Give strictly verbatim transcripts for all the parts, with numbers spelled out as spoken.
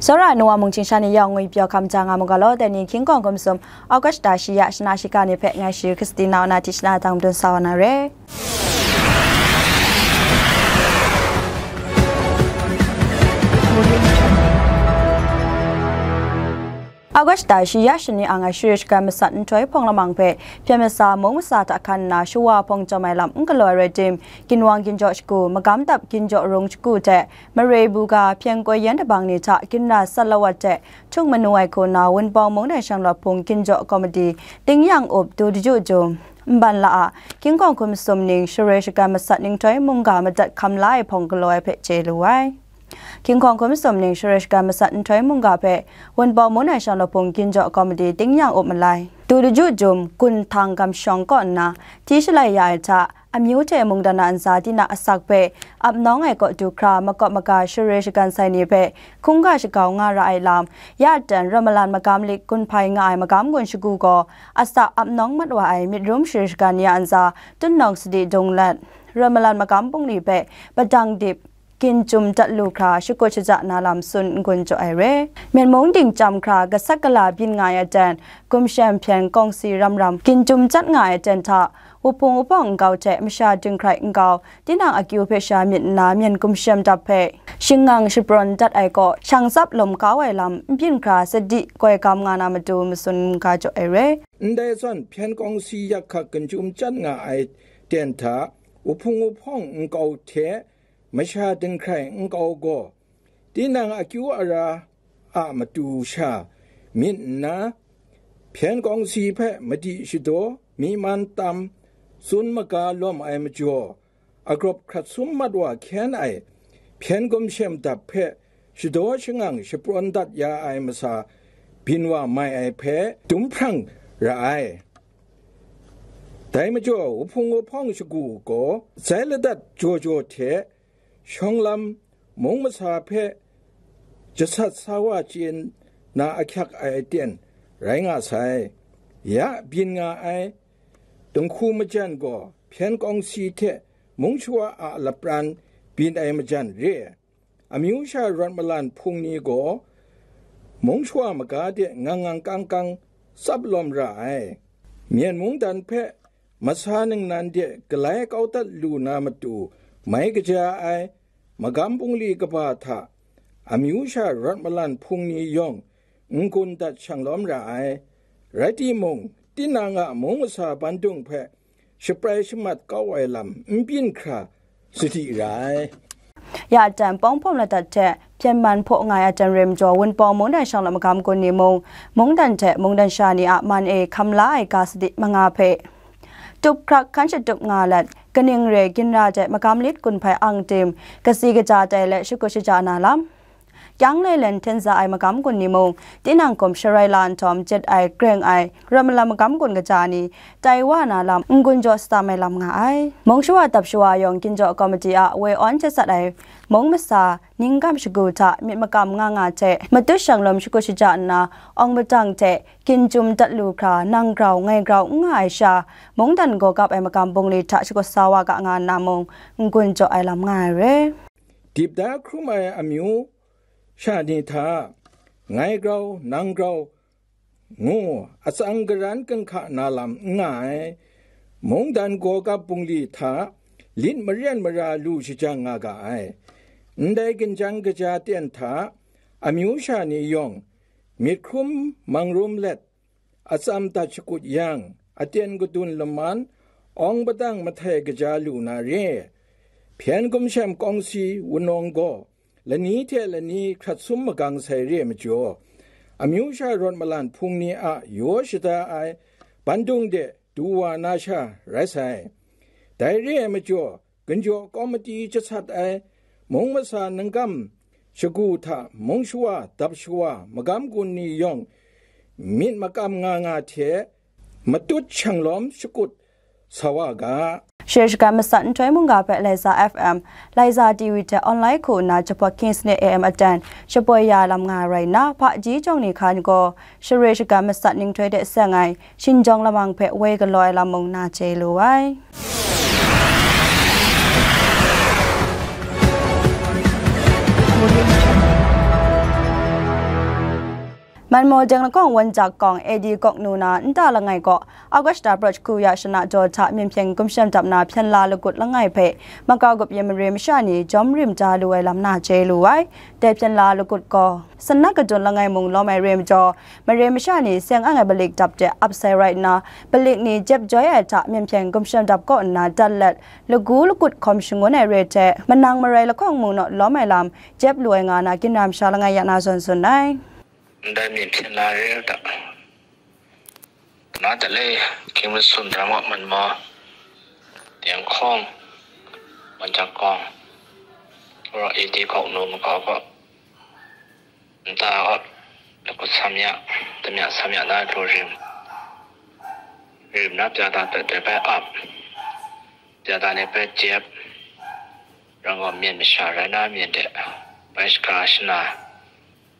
Tsawra ai nu wa mungchying sha ni yawng ngwi pyaw hkam ja nga mu ga law, dai ni hkying hkawng hkum sum, August da shi ya, shana shiga ni hpe ngai Shari Christina na tishna dang dun sa wa na re. August da shi ya shani ang ai Shari Shagan Masat nhtoi hpawng lamang hpe, hpyen masa mung masa hta hkan nna shawa hpawng chyawm ai lam n galaw ai rai tim, ginwang ginjaw shagu, magam dap ginjaw rung shagu hte, mare bu ga, hpyen koi yan dabang ni hta ginra sat lawat hte htung manu ai hku na, Wunpawng Mungdan Shanglawt Hpung ginjaw komiti, Tingnyang Up, Du Daju Jum, Nban La A, hkying hkawng hkum sum ning, Shari Shagan Masat nhtoi mungga madat hkam la ai hpawng galaw ai hpe chye lu ai. Hkying hkawng hkum sum ning, Shari Shagan Masat nhtoi mungga hpe Wunpawng Mungdan Shanglawt Hpung ginjaw komiti, Tingnyang Up, Malai, Du Daju Jum, Gun Htang Gamshawng kaw nna hti shalai ya ai hta, amyu hte mungdan a ntsa tinang asak hpe ap nawng ai kaw du hkra, makawp maga, share shagan sai ni hpe hkungga shakau nga ra ai lam, ya dan Rawt Malan Magam Lit gun hpai nga ai magam gun shagu gaw, asak ap nawng mat wa ai myit rum share shagan ni a ntsa tut nawng sadi dung let, Rawt Malan Magam Bungli hpe padang dip, ginjum dat lu hkra, shakut shaja na lam tsun n-gun jaw ai re. Myen mung dingchyam hkra gasat gala byin nga ai aten, gumshem hpyen kawngsi ram ram ginjum jat nga ai aten hta, wuhpung wuhpawng nkau hte masha dinghkrai nkau, tinang akyu hpe sha myit nna myen gumshem dap hpe shingang shaprawn dat ai kaw, shang tsap lawm kau ai lam n byin hkra, sadi koi gam nga na matu matsun mungga jaw ai re. Ndai zawn hpyen kawngsi yak hkak ginjum jat nga ai aten hta, wuhpung wuhpawng nkau hte masha dinghkrai nkau gaw, tinang akyu ara a matu sha myit nna, hpyen kawngsi hpe madi shadaw, mi man tam, tsun maga lawm ai majaw, agrawp hkrat sum mat wa hkyen ai hpyen gumshem dap hpe shadaw shangang shaprawn dat ya ai masa byin wa mai ai hpe dum hprang ra ai. Dai majaw, wuhpung wuhpawng shagu gaw, zai ladat jaw jaw hte, shawng lam mung masa hpe jasat sa wa chye na ahkyak ai aten rai nga sai. Ya byin nga ai dinghku majan gaw hpyen kawngsi hte mung shawa a lapran byin ai majan re. Amyu sha rawt malan hpung ni gaw mung shawa maga de ngang ngang kang kang tsap lawm ra ai. Myen mungdan hpe masa ningnan de galai kau dat lu na matu mai kaja ai magam bungli kaba hta amyu sha rawt malan hpung ni yawng n-gun dat shanglawm ra ai. Rai timung, tinang a mung masa bandung hpe shaprai shamat kau ai lam n byin hkra sadi ra ai. Ya aten pawng hpawm ladat hte hpyen man hpaw nga ai aten rim jaw, Wunpawng mungdan shanglawt magam gun ni mung, mungdan hte mungdan sha ni a man e hkam la ai ga sadi manga hpe tup hkrak hkan shatup nga let, kaning re ginra hte magam lit gun hpai ang tim, kasi kaja tai let shakut shaja na lam, kyang lailen hten za ai magam gun ni mung, tinang hkum sharai la nhtawm jet ai, greng ai, rawt malan magam gun kaja ni, tai wa na lam, n-gun jaw satam ai lam nga ai. Mung shawa dap shawa yawng ginjaw komiti a woi awn jasat ai mung masa, ninggam shagu hta myit makam nga nga hte, matut shanglawm shakut shaja nna, awng padang hte ginjum dat lu hkra, nang grau, ngai grau n nga ai sha, mungdan gaw gap ai magam bungli hta shakut sa wa ga nga nna mung, n-gun jaw ai lam nga ai re. Dip da hkrum ai amyu sha ni hta, ngai grau, nang grau, ngu atsang garan kanhka na lam n nga ai. Mungdan gaw gap bungli hta lit maren mara lu shajang nga ga ai. Ndai ginjang kaja ten hta amyu sha ni yawng myit hkrum mang rum let, atsam dat shakut yang, aten kadun laman, awng padang mahtai kaja lu na re. Hpyen gumshem kawngsi wunawng gaw lani hte lani hkrat sum magang sai re majaw, amyu sha rawt malan hpung ni a yaw shada ai bandung de du wa na sha rai sai. Dai re ai majaw, ginjaw kawmiti jasat ai mung masa nangkam shagu hta mung shawa, dap shawa, magam gun ni yawng myit makam nga nga hte matut shanglawm shakut sa wa ga. Share shagan masat nhtoi mungga hpe Laiza F M, Laiza T V hte online hku nna jahpawt hkying sanit A M aten shapoi ya lam nga ai rai nna, hpaji jawng ni hkan gaw share shagan masat ninghtoi de seng ai shingjawng lamang hpe woi galaw ai lam mung na chye lu ai. Manmaw Deng Lakawng Wunjak Kawng A D Kawknu na nta langai kaw, August da prat shagu ya shana jaw hta myen hpyen gumshem dap na hpyen la lagut langai hpe makau gup yin mare masha ni jawm rim da lu ai lam na chye lu ai. Dai hpyen la lagut gaw, sanak kadun langai mung lawm ai re majaw, mare masha ni seng ang ai balik dap de ap sai rai nna, balik ni jep joi ai hta myen hpyen gumshem dap kaw nna dat let, lagu lagut hkawm shangun ai re hte, manang marai lahkawng mung naw lawm ai lam jep lu ai nga na, ginra masha langai ya na zawn tsun ai. Ndai myen hpyen la re u ta. Na ta le, King Masum Dam Wa Manmaw, Deng Lakawng, Wunjak Kawng, Ura A D Kawknu makau kaw, nta ap, lagut sam ya, damya sam ya na lu rim, rim na pya da pet de bai ap, pya da ni bai jep, ranggaw myen masha rai na myen de, bai shaga shana,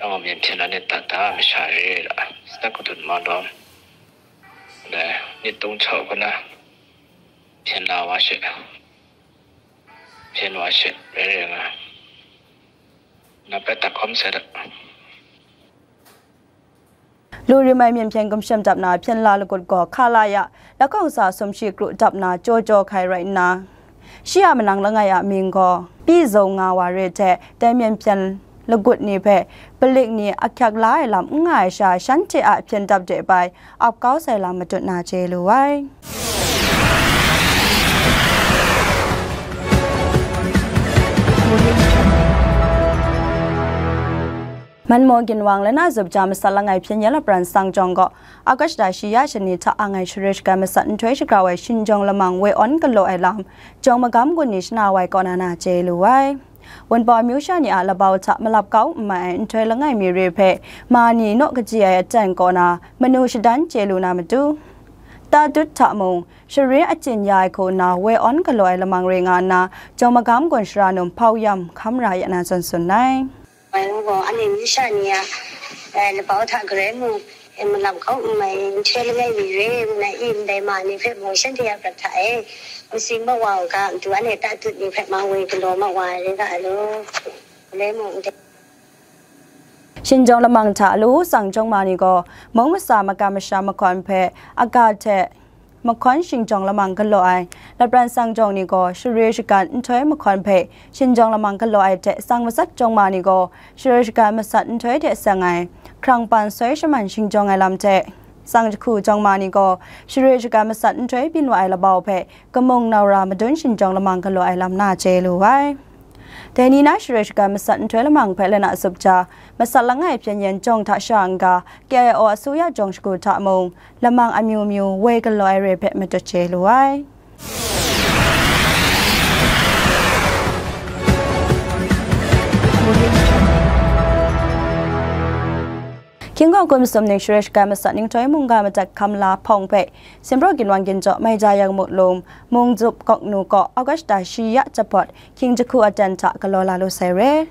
ranggaw myen hpyen na ni dat da masha re la, sanak kadun ma lawm, dai, nit tung chau kau na, hpyen la wa she, hpyen wa she, re re nga, na bai dat hkawm sai da. Lu rim ai myen hpyen gumshem dap na hpyen la lagut gaw hka la ya, lahkawng sa sumshi kru dap na jaw jaw hkai rai nna, shi a manang langai a mying gaw Pi Zau Nga Wa re hte dai myen hpyen lagut ni hpe balik ni ahkyak la ai lam n nga ai sha, shanhte a hpyen dap de bai ap kau sai lam matut na chye lu ai. Manmaw Ginwang Lana Zup Ja Masat Langai Hpyen Yen Lapran Sangjawng gaw August da shi ya shani hta ang ai share shagan masat nhtoi shagrau ai Shingjawng Lamang woi awn galaw ai lam, Jawng Magam Gun ni shana wai kaw na na chye lu ai. Wunpawng amyu sha ni a labau hta malap kau n mai ai nhtoi langai mi re hpe ma ni naw kaji ai aten kaw na manu shadan chye lu na matu, tatut hta mung, share achyin ya ai hku nna woi awn galaw ai lamang re nga nna, Jawng Magam Gun shara num hpau yam hkam ra ya na zawn tsun ai. Wai ngu gaw, anhte amyu sha ni a, eh, labau hta garai mung, eh, malap kau n mai, nhtoi langai mi re ngu na i, ndai ma ni hpe mung shanhte a prat hta e, masing mat wa u ga, matu anhte tatut ni hpe ma woi galaw mat wa ai rai ga ai law, galoi mung ndai. Shingjawng Lamang hta Lu Sang Jawng Ma ni gaw, mung masa magan masham mahkawn hpe aga hte mahkawn Shingjawng Lamang galaw ai, Lapran Sangjawng ni gaw share shagan nhtoi mahkawn hpe Shingjawng Lamang galaw ai hte Sang Masat Jawng Ma ni gaw share shagan masat nhtoi hte seng ai, hkrang pan soi shaman shingjawng ai lam hte, Sang Jahku Jawng Ma ni gaw share shagan masat nhtoi byin wa ai labau hpe kamung nau ra madun Shingjawng Lamang galaw ai lam na chye lu ai. Dai ni na share shagan masat nhtoi lamang hpe lana zup ja, masat langai hpyen yen jawng hta sha n ga, K I O asuya jawng shagu hta mung, lamang amyu myu woi galaw ai re hpe matut chye lu ai. Hkying hkawng hkum sum ning share shagan masat ninghtoi mungga madat hkam la hpawng hpe, Sinpraw Ginwang Ginjaw Maija Yang Muklum, Mungzup Kawknu kaw August da shi ya jahpawt hkying jahku aten hta galaw la lu sai re.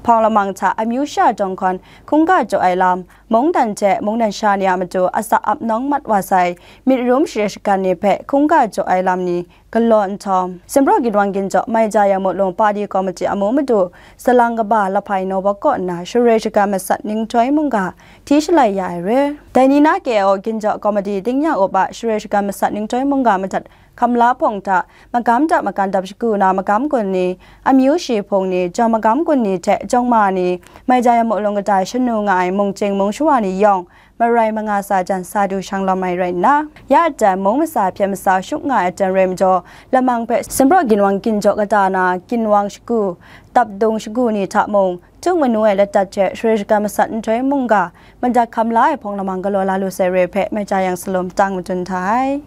Hpawng lamang hta amyu sha dawng hkawn hkungga jaw ai lam, mungdan hte mungdan sha ni a matu asak ap nawng mat wa sai, myit rum share shagan ni hpe hkungga jaw ai lam ni galaw nhtawm, Sinpraw Ginwang Ginjaw Maija Yang Muklum Padi Komiti amu madu, salang kaba Lahpai Nawbawk kaw nna share shagan masat ninghtoi mungga hti shalai ya ai re. Dai ni na K I O Ginjaw Komiti Tingnyang Up a share shagan masat ninghtoi mungga madat hkam la hpawng hta, magam da magan dap shagu na magam gun ni, amyu shi hpung ni, jawng magam gun ni hte jawng ma ni, Maija Yang Muklum kata shanu nga ai mungchying mungshawa ni yawng, marai manga sa jan sa du shang lawm ai rai nna, ya aten mung masa hpyen masa shut nga ai aten rai majaw, lamang hpe Sinpraw Ginwang Ginjaw kata na Ginwang shagu, tapdung shagu ni hta mung, htung manu ai ladat hte share shagan masat nhtoi mungga, madat hkam la ai hpawng lamang galaw la lu sai re hpe Maija Yang Salum tang madun hta ai.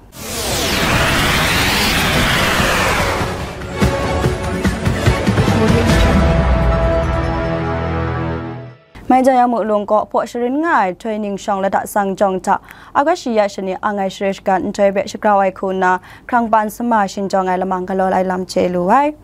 Maija Yang Muklum kaw hpaw sharin nga ai htoi ning shawng lada sang jawng hta, August shi ya shani ang ai share shagan nhtoi hpe shagrau ai hku nna, hkrang pan sama shinjawng ai lamang galaw ai lam chye lu ai.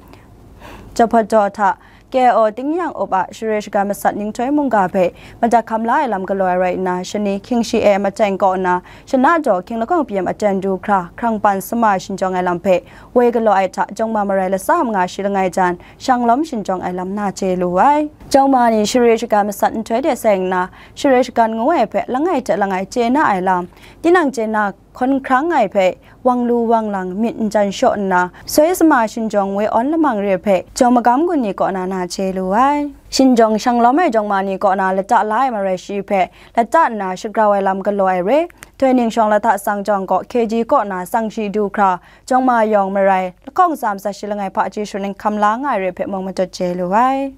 Jahpawt daw hta, K O Tingnyang Up a share shagan masat ninghtoi mungga hpe madat hkam la ai lam galaw ai rai nna, shani hkying shi e mateng kaw nna, shana daw hkying lahkawng pyim aten du hkra, hkrang pan sama shinjawng ai lam hpe woi galaw ai hta, jawng ma marai latsa manga shi langai jan, shang lawm shinjawng ai lam na chye lu ai. Jawng ma ni share shagan masat nhtoi de seng nna, share shagan ngu ai hpe langai hte langai chye na ai lam, tinang chye na hkawn hkrang ai hpe wang lu wang lang myit n jan shaw nna, soi sama shinjawng woi awn lamang re hpe jawng magam gun ni kaw na na chye lu ai. Shinjawng shang lawm ai jawng ma ni kaw na lata la ai marai shi hpe lata nna shagrau ai lam galaw ai re, Doi ning shawng lahta tsang jawng gaw K G kaw na tsang shi du hkra, jawng ma yawng marai, lahkawng tsa matsat shi langai hpaji shut nning hkam la nga ai re hpe mung matut chye lu ai.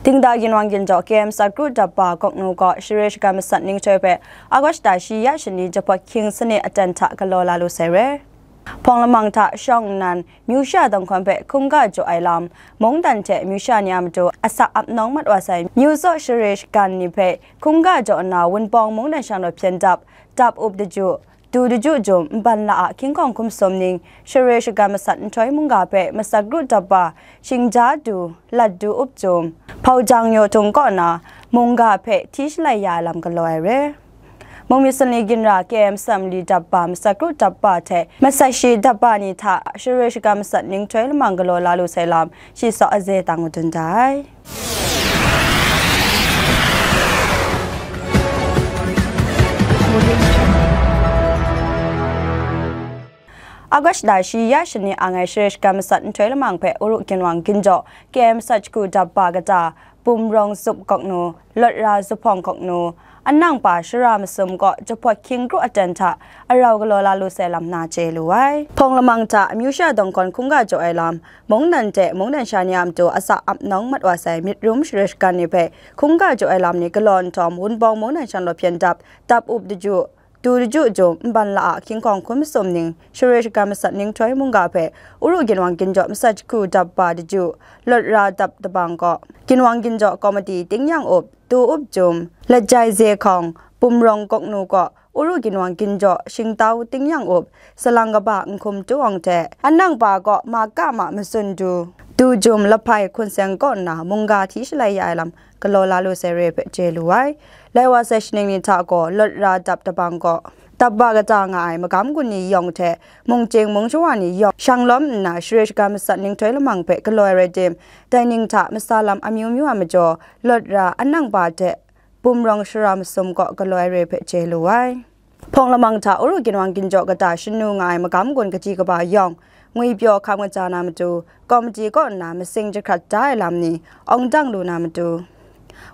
Dingda ginwang ginjaw K M Sat Kru Dapba Gawknu gaw share shagan masat ninghtoi hpe August da shi ya shani jahpawt hkying sanit aten hta galaw la lu sai re. Hpawng lamang hta shawng nnan, myu sha dawng hkawn hpe hkungga jaw ai lam, mungdan hte myu sha ni a matu asak ap nawng mat wa sai, myu tsaw share shagan ni hpe hkungga jaw nna, Wunpawng mungdan shang daw hpyen dap, dap up daju, du daju jum, nban la a hkying hkawng hkum sum ning, share shagan masat nhtoi mungga hpe masat kru dap ba, shingja du, lat du up jum, hpau jang yaw htung kaw na, mungga hpe hti shalai ya ai lam galaw ai re. Mung myit sanli ginra K M Samli dap ba, masat kru dap ba hte masat shi dap ba ni hta share shagan masat ninghtoi lamang galaw la lu sai lam, shi saw aze tang madun da ai. August da shi ya shani ang ai share shagan masat nhtoi lamang hpe Uru ginwang ginjaw K M Sat Kru Dap ba kata, Bumrawng Zup Gawknu, Lawt Ra Zuphawng Gawknu, Anang pa Shara Masum kaw jahpawt hkying kru aten hta arau galaw la lu sai lam na chye lu ai. Hpawng lamang hta amyu sha dawng hkawn hkungga jaw ai lam, mungdan hte mungdan sha ni a matu asak ap nawng mat wa sai myit rum share shagan ni hpe hkungga jaw ai lam ni galaw nhtawm, Wunpawng mungdan shang daw hpyen dap, dap up daju, du daju jum, nban la a hkying hkawng hkum sum ning, share shagan masat ninghtoi mungga hpe Uru ginwang ginjaw masat jahku dap ba daju, Lawt Ra Dap Dabang kaw, ginwang ginjaw komiti Tingnyang Up, du up jum, Lajai Ze Hkawng, Bumrawng Gawknu kaw, Uru ginwang ginjaw shingtau Tingnyang Up, salang kaba Nhkum Tu Awng hte, Anang pa kaw ma ka ma matsun du, du jum, Lahpai Hkun Seng kaw nna mungga hti shalai ya ai lam galaw la lu sai re hpe chye lu ai. Lai wa sai shaning ni hta gaw Lawt Ra Dap Dabang kaw, dap ba kata nga ai magam gun ni yawng hte mungchying mungshawa ni yawng shang lawm nna, share shagan masat ninghtoi lamang hpe galaw ai rai tim, dai ning hta masa lam amyu myu a majaw, Lawt Ra Anang pa hte Bumrawng Shara Masum kaw galaw ai re hpe chye lu ai. Hpawng lamang hta Uru ginwang ginjaw kata shanu nga ai magam gun kaji kaba yawng, ngwipyaw hkam kaja na matu, komiti kaw nna masing jahkrat da ai lam ni awng dang lu na matu,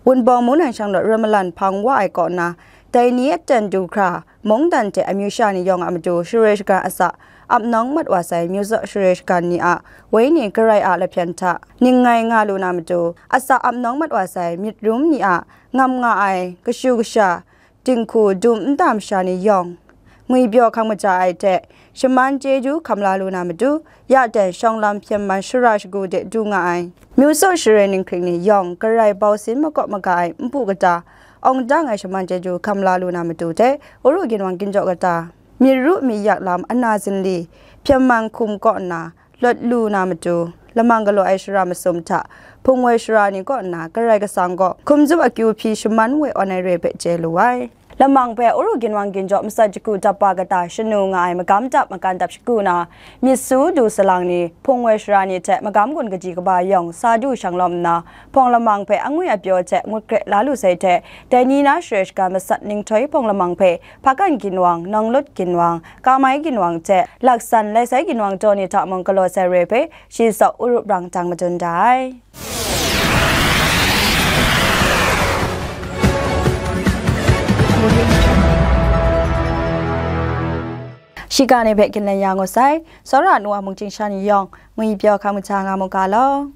Wunpawng mungdan shang daw ram malan hpang wa ai kaw nna, dai ni aten du hkra, mungdan hte amyu sha ni yawng a matu share shagan asak ap nawng mat wa sai myu tsaw share shagan ni a wenyi karai a lahpyen hta ning ngai nga lu na matu, asak ap nawng mat wa sai myit rum ni a ngam nga ai kashu kasha, dinghku dum nta masha ni yawng, ngwipyaw hkam kaja ai hte shaman chyeju hkam la lu na matu, ya ten shawng lam hpyen man shara shagu de du nga ai myu tsaw share ninghkring ni yawng, karai bau sin makawp maga ai npu kata, awng dang ai shaman chyeju hkam la lu na matu hte, Uru ginwang ginjaw kata, myit ru myit yak lam ana zinli, hpyen man hkum kaw nna, lawt lu na matu, lamang galaw ai shara masum hta, hpung woi shara ni kaw nna, Karai Kasang gaw hkum zup akyu hpyi shaman woi awn ai re hpe chye lu ai. Lamang hpe Uru ginwang ginjaw masat jahku dap ba kata shanu nga ai magam dap makan dap shagu na, myit su du salang ni, hpung woi shara ni hte magam gun kaji kaba yawng sa du shang lawm nna, hpawng lamang hpe angwi apyaw hte ngut kre la lu sai hte, dai ni na share shagan masat ninghtoi hpawng lamang hpe Hpakan ginwang, Nawnglut ginwang, Kamai ginwang hte laksan lai sai ginwang daw ni hta mung galaw sai re hpe, shi saw Uru brang dang madun da ai. Shiga ni hpe ginlen ya ngut sai, tsawra nu a mungchying sha ni yawng, ngwipyaw hkam kaja nga mu ga law.